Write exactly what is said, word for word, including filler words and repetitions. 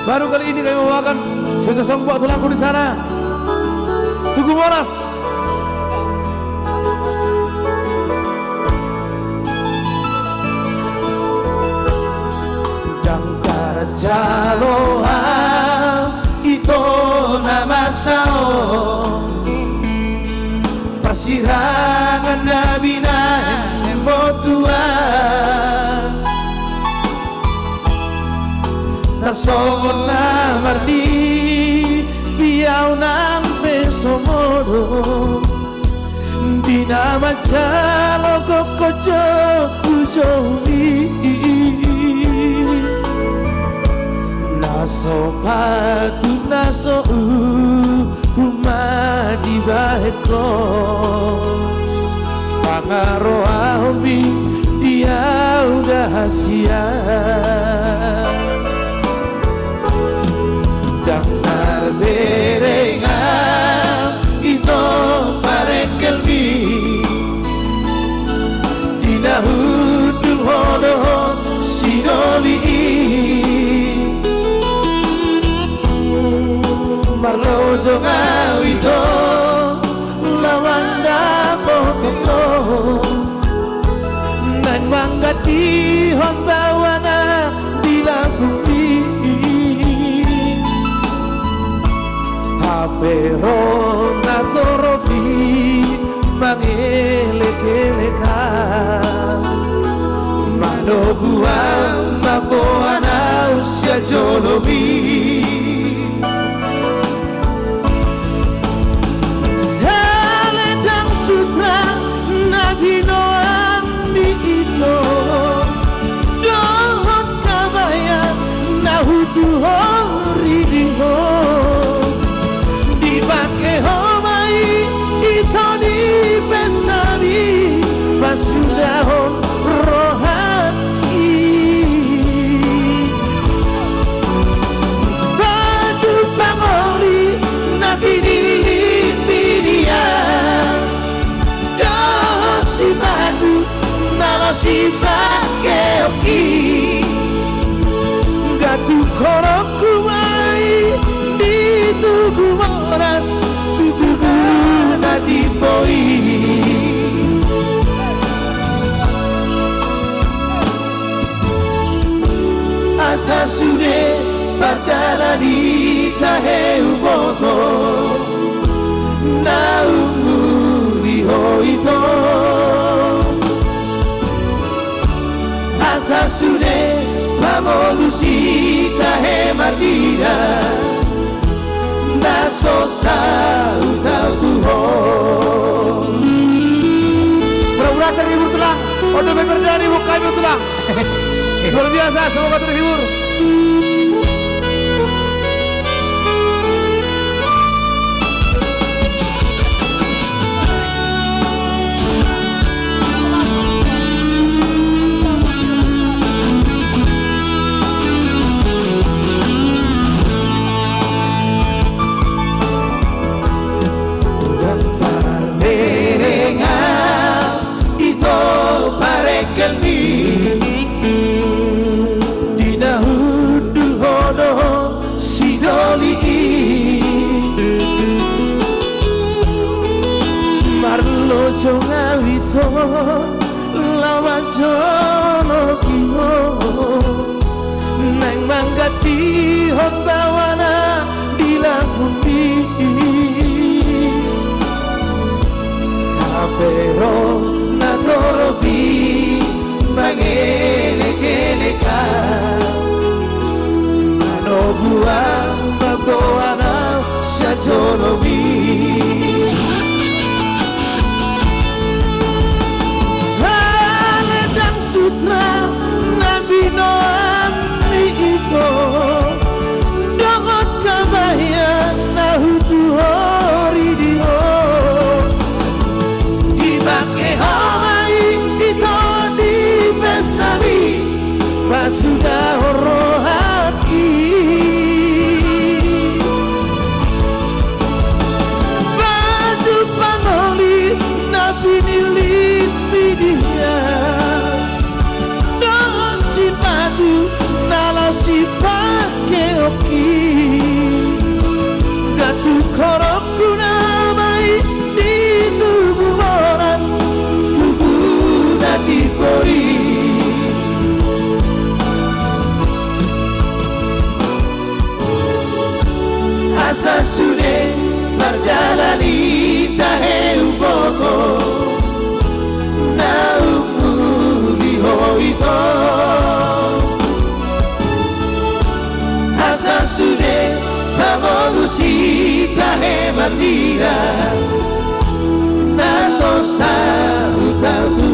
Baru kali ini kami membawakan sesuatu buat tulangku di sana. Tugu Moras. Ndang tarjalo hami ito na masa on, parsirangan na binahen botoan. Ndang songon na marlipi ahu nang pe so modom, di na manjalo gokhon jo ujomi. Na so patut na so uhum ma dibahen ho, pangaroahonmi di ahu da hasian. Ndang tarbereng hami ito parengkelmi, di na hundul ho dohot sidoli i. Marlojong ahu ito laho mandapothon ho, naeng manggantihon baoa na di lambungmi. Hape ro na torop i mangelek-elek ahu, manogu ahu mamboan ahu sian jolomi. Saleleng sutra na binoanmi ito, dohot kabahean na hutuhori di ho. Dipangke ho ma i ito di pestami, pasudahon rohangki. Baju pangoli na pinillit pidian, dohot sipatu na laho sipangkeonki. Gantungkon ho ma i di Tugu Moras, tu tugu na timbo i. Asa sude pardalan i tahe huboto naung uli ho ito. Asa sude pamolus i tahe marnida na so saut ahu tu ho. Pura-pura terhibur tulang. On dope Ferdani, buka hami tulang. Luar biasa, semoga terhibur. Ndang tarbereng hami ito parengkelmi, di na hundul ho dohot sidoli i. Marlojong ahu ito laho manjoloki ho, naeng manggantihon baoa na di lambungmi. Hape ro na torop i mangelek-elek ahu, manogu ahu mamboan ahu sian jolomi. Saleleng sutra na binoanmi ito, dohot kabahean na hutuhori di ho. Dipangke ho ma i ito di pestami, pasudahon rohangki. Asa sude mardalan i tahe umboko na umuli ho ito. Asa sude pamolus i tahe marnida na so saut au tu